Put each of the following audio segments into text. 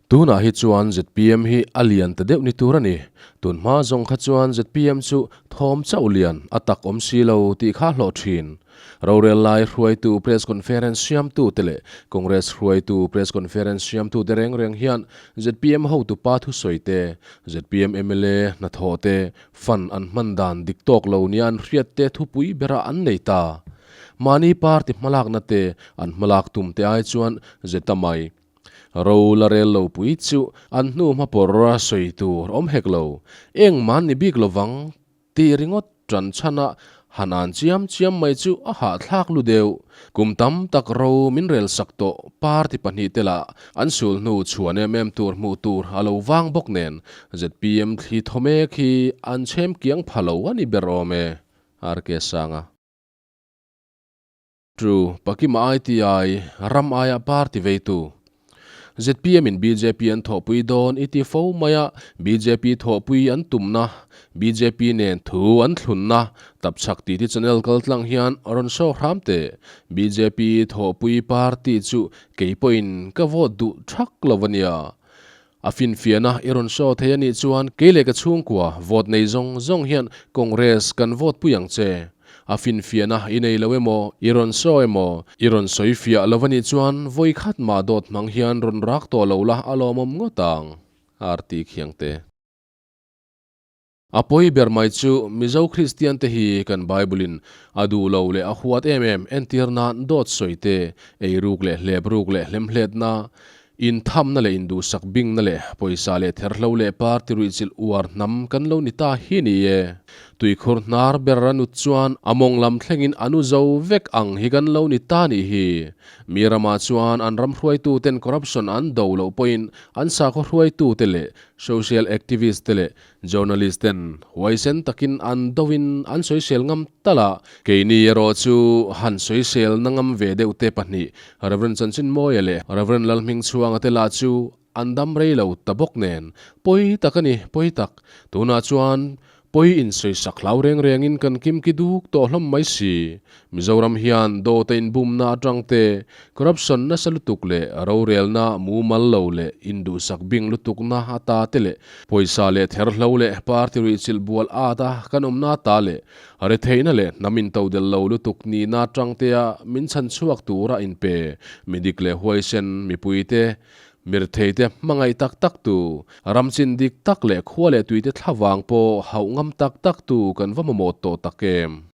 Tunah hi chuan zpm hi a lian ta deuh ni tur a ni. Tun hma zawng kha chuan zpm chu thawm chauh lian a tak awm si lo tih kha hlawh thin. Rorel lai hruaitu press conference siamtu te leh Congress hruaitu press conference siamtu te reng reng hian zpm hotupa thusawi te, zpm mla hnathawh te, fund an hman dan dik tawk lo nia an hriat te thupui berah an nei ta. Mahni party hmalakna te an hmalak tum te ai chuan zeta mai. Ro la rel lo pui chu an hnu hma pawr a sawi tur awm hek lo. Engmah an ni bik lovang tih ringawt tan chhan a han an chiam chiam mai chu a hahthlak lu deuh. Kum tam tak ro min rel sak tawh party pahnihte lah an sul hnu chhuan em em tur hmuh tur a lo vang bawk nen zpm thli thaw mek hi an chhem kiang pha lo a ni ber awm e. RK Sanga. True, Pakima ITI, ram aia party veitu. Zpm in bjp an thawhpui dawn i ti fo mai a, bjp thawhpui an tumna, bjp nen thu an thlunna, tapchhak titi channel kaltlang hian rawn show hram teh. Bjp thawhpui party chu kei pawhin ka vote duh thak lo a nia. A finfiahna i rawn show thei a nih chuan kei leh ka chhungkua vote nei zawng zawng hian Congress kan vote pui ang che. A finfiahna i nei lo emaw, i rawn show emaw, i rawn sawi fiah lo a nih chuan vawi khat mah dawt hmang hian rawn rak tawh lo la a lawmawm ngawt ang. RT Khiangte. A pawi ber mai chu Mizo Kristian te hi kan Bible in a duh lo leh a huat em em entir nan dawt sawi te, eiruk leh hlep ruk leh hlemhletna, inthamna leh induhsak bingna leh pawisa leh therhlo leh party ruihchilh uar hnam kan lo ni ta hi ni e. Tuikhur hnar ber a nut chuan a mawng lam thlengin a nu zo vek ang hi kan lo ni ta nih hi. Mi ramah chuan an ram hruaituten corruption an do loh pawhin an sakhaw hruaitute leh social activist te leh Journalist ten huaisen takin an doin an sawisel ngam tal a, keini erawh chu han sawisel na ngam ve deuh te pahnih Rev. Chanchinmawia leh Rev. Lalhmingchhuanga te lah chu an dam rei lo ta bawk nen pawi tak a ni, pawi tak. Tunah chuan pawi insawisak hlau reng rengin kan kimki duk tawh hlawm mai si. Mizoram hian dawta inbumna atang te, corruption nasa lutuk leh rorelna mumal lo leh induhsak bing lutukna ata te leh pawisa leh therhlo leh party ruihchilh bual at a kan awmna ata leh retheihna leh hnam intodelh lo lutuk nihna atang tea min chhan chhuak tura inpe midik leh huaisen mipuite Mirtheite hmangaih tak tak tu, ram chin dik tak leh khua leh tuite thlavang pawh hauh ngam tak tak tu kan va mamawh tawh tak em?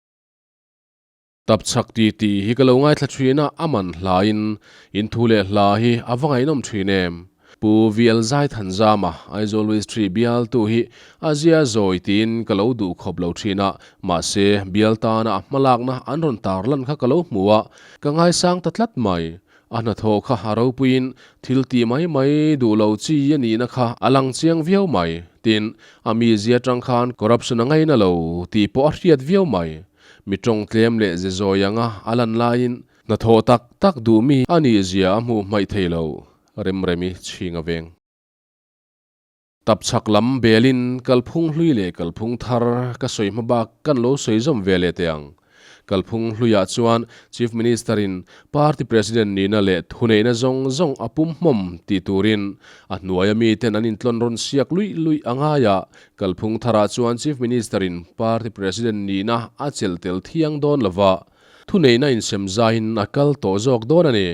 Tapchhak ti tih hi ka lo ngaithla thin a, a man hlain in thu leh hla hi a va ngaihnawm thin em. Pu VL Zaithanzama, Aizawl West Tree bialtu hi a zia zawi tiin ka lo duh khawp lo thin a, mahse bial tana a hmalakna an rawn tarlan kha ka lo hmu a, ka ngaisang ta tlat mai. A hnathawh kha a ropuiin thil tih mai mai duh lo chi a nihna kha a lang chiang viau mai. Tin, a mizia atang khan corruption a ngaina lo tih pawh a hriat viau mai. Mi tawng tlem leh ze zawi anga a lan laiin hnathawh tak tak duh mi a nih zia a hmuh hmaih thei lo, Remremi chhing a veng. Tapchhak lam belin kalphung hlui leh kalphung thar ka sawi hma bak kan lo sawi zawm ve leh teh ang. Kalphung hluiah chuan Chief Minister in Party President nihna leh thuneihna zawng zawng a pum hmawm tih turin a hnuaia miten an intlawn rawn siak luih luih a ngai a, Kalphung tharah chuan Chief Minister in Party President nihna a chelh tel thiang dawn lova, thuneihna insem zaiin a kal tawh zawk dawn a ni.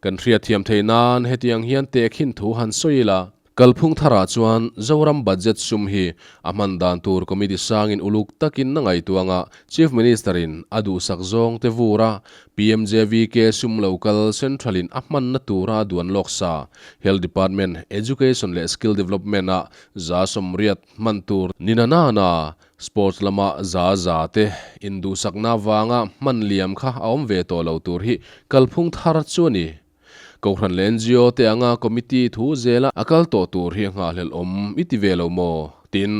Kan hriatthiam theih nan hetiang hian tehkhin thu han sawi ila. Kalphung tharah chuan Zoram budget sum hi a hman dan tur committee sangin uluk takin a ngaihtuang a, Chief Minister in a duhsak zawng te vur a, PMJVK sum lo kal Central in a hmanna tura a duan lawk sa, Health Department, Education leh Skill Development ah 180 hman tur ni na na na, Sports lama za za te induhsakna avanga hman liam kha a awm ve tawh lo tur hi kalphung thar chu a ni. Kohhran leh NGO te anga committee thu zela a kal tawh tur hi a nghahhlelh awm i ti ve lo maw? Tin,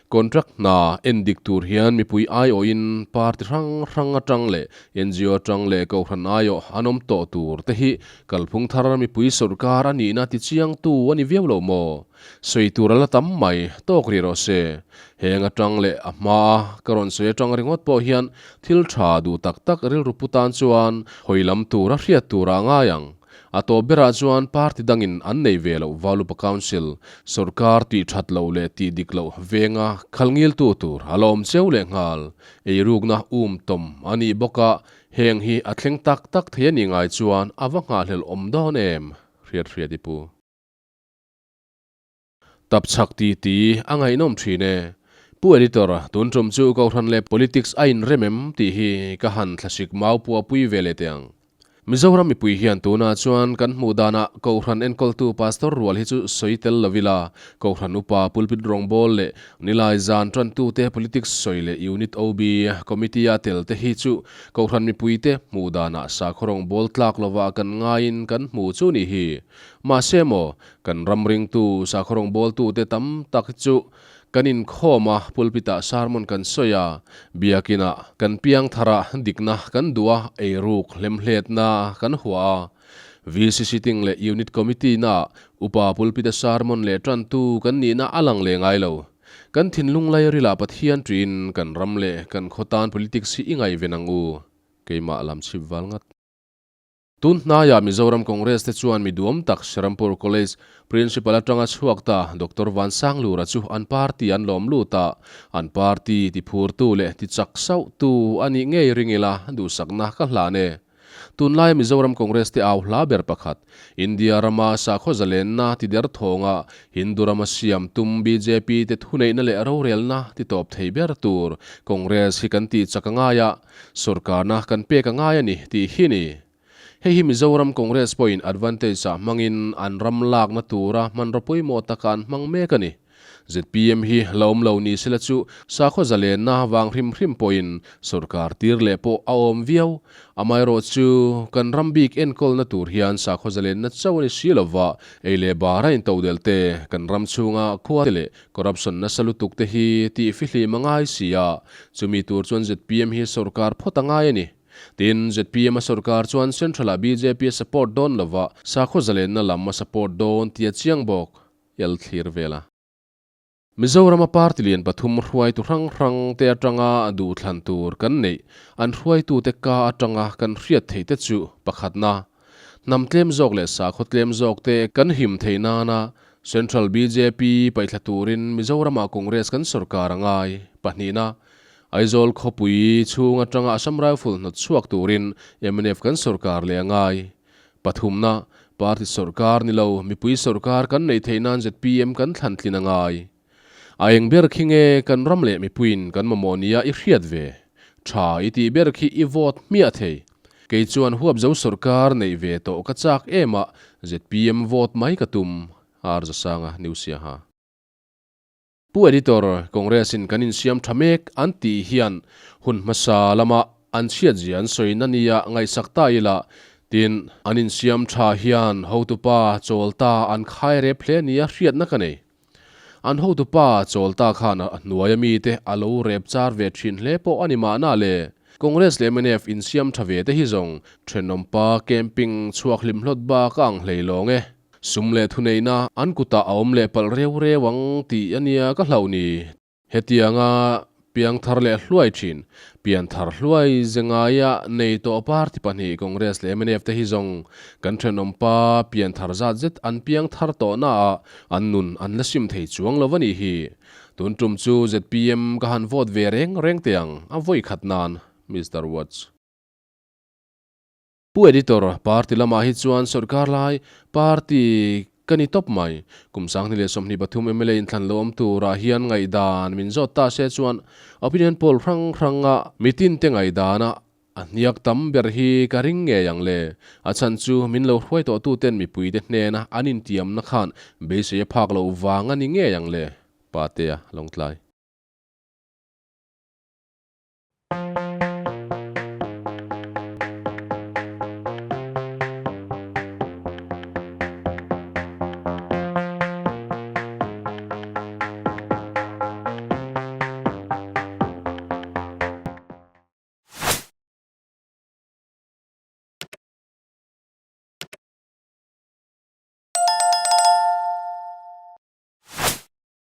contract hna en dik tur hian mipui aiawhin party hrang hrang atang leh NGO atang leh kohhran aiawh an awm tawh tur te hi kalphung thar mipui sawrkar a nihna ti chiangtu a ni viau lo maw? Sawi tur a la tam mai, tawk rih rawh se. Heng atang leh a hmaa ka rawn sawi atang ringawt pawh hian thil tha duh tak tak rilru pu tan chuan hawi lam tur a hriat tur ah ngai ang. A tawp berah chuan party dangin an nei ve loh Valupa Council, sorkar tih that loh leh tih dik loh venga khal ngiltu tur a la awm cheu leh nghal. Eirukna um tawm a nih bawk a, heng hi a thleng tak tak thei a nih ngai chuan a va nghahhlelh awm dawn em? Hriat hriat i pu. Tap chhak ti ti a ngaihnawm thin e. Pu Editor, tun tum chu Kohhran leh Politics a inrem em tih hi ka han thlasik mau pua pui ve leh teh ang. Mizoram mipui hian tunah chuan kan hmuh danah Kohhran enkawltu Pastor rual hi chu sawi tel lo ila, Kohhran upa pulpit rawngbâwl leh nilai zan ṭantute Politics sawi leh Unit OB Committee-a tel te hi chu Kohhran mipuite hmuh danah sakhaw rawngbâwl tlak lovah kan ngaiin kan hmu chu nih hi. Mahse maw, Kan ram ringtu sakhaw rawngbawltute tam tak chu kan inkhawm a, pulpit-ah sermon kan sawi a, biakinah kan piang thar a, dikna kan duh a, eiruk hlemhletna kan hua a. VC sitting leh Unit Committee na upa pulpit-a sermon leh tantu kan nihna a lang leh ngai lo. Kan thinlung lairilah Pathian ṭiin kan ram leh kan khaw tan politics hi i ngaihven ang u, keimah lam chhip val ngat. Tun hnaiah Mizoram Congress te chuan mi duam tak Serampore College Principal atanga chhuak ta Doctor Vansanglura chu an party an lawm lut a, an party ti phurtu leh ti chak sauhtu a nih ngei ring ila duhsakna ka hlan e. Tunlaia Mizoram Congress te au hla ber pakhat, India rama sakhaw zalenna ti der thawnga Hindu rama siam tum bjp te thuneihna leh rorelna ti tawp thei ber tur Congress hi kan tih chak a ngai a, Sorkarna kan pek a ngai a ni tih hi ni. Hei hi Mizoram Congress pawhin advantage ah hmangin an ram lakna tura hmanraw pawimawh taka an hmang mek a ni. Zpm hi la awm lo ni sela chu sakhaw zalenna vang hrim hrim pawhin sorkar tir leh pawh a awm viau. Amaherawh chu kan ram bik enkawlna tur hian sakhaw zalenna chauh a ni si lova, ei leh bar a intodelh te, kan ram chhunga khua te leh Corruption nasa lutuk te hi tih fihlim a ngai si a, chumi tur chuan zpm hi sorkar phawt a ngai a ni. Tin, zpm a sorkar chuan Central ah bjp a support dawn lova, sakhaw zalenna lam a support dawn tih a chiang bawk, el thlir vel a. Mizoram a party lian pathum hruaitu hrang hrang te atanga duhthlan tur kan neih, an hruaitute ka atanga kan hriat theih te chu pakhatna, Hnam tlem zawk leh sakhaw tlem zawk te kan him theih nana Central bjp paihthla turin Mizoramah Congress kan sorkar a ngai. Pahnihna, Aizawl khawpui chhung atanga Assam Rifle hnawt chhuak turin mnf kan sorkar leh a ngai. Pathumna, Party sorkar ni lo, mipui sorkar kan neih theih nan zpm kan thlan tlin a ngai. A eng ber khi nge kan ram leh mipuiin kan mamawh nia i hriat ve? Tha i tih ber khi i vote hmiah thei. Kei chuan huapzo sorkar neih ve tawh ka chak em a, zpm vote mai ka tum, R Zasanga, New Siaha. Pu Editor, Congress in kan insiam tha mek an tih hian hun hmasa lama an chhiatzia an sawi na nia ngaihsak ta ila, tin, an insiam tha hian hotupa chawlta an khai rep hle nia hriatna ka nei. An hotupa Chawlta khan a hnuaia mite a lo rep char ve thin hle pawh a ni mahna le. Congress leh mnf insiam tha ve te hi zawng thenawmpa camping chhuak hlim hlawt bak a ang hlei lawng e. Sum leh thuneihna an kutah a awm leh palh reu reu ang tih a nia ka hlauh ni. Hetianga piangthar leh hluai thin, pianthar hluai ze ngaia nei tawh party pahnih Congress leh mnf te hi zawng kan thenawmpa pianthar zat zet an piangthar tawhna ah an nun an la sim thei chuang lo a nih hi. Tun tum chu zpm ka han vote ve reng reng teh ang a vawi khat nan Mister Watch. Pu Editor, party lamah hi chuan sorkar lai party ka ni tawp mai. Kum 2023 mla inthlan lo awm turah hian ngaihdan min zawt ta se chuan opinion poll hrang hranga mitin te ngaihdana a hniak tam ber hi ka ring ngei ang le. A chhan chu min lo hruai tawh tuten mipuite hnena an intiamna khan beisei a phak loh vang a ni ngei ang le. Patea Lawngtlai.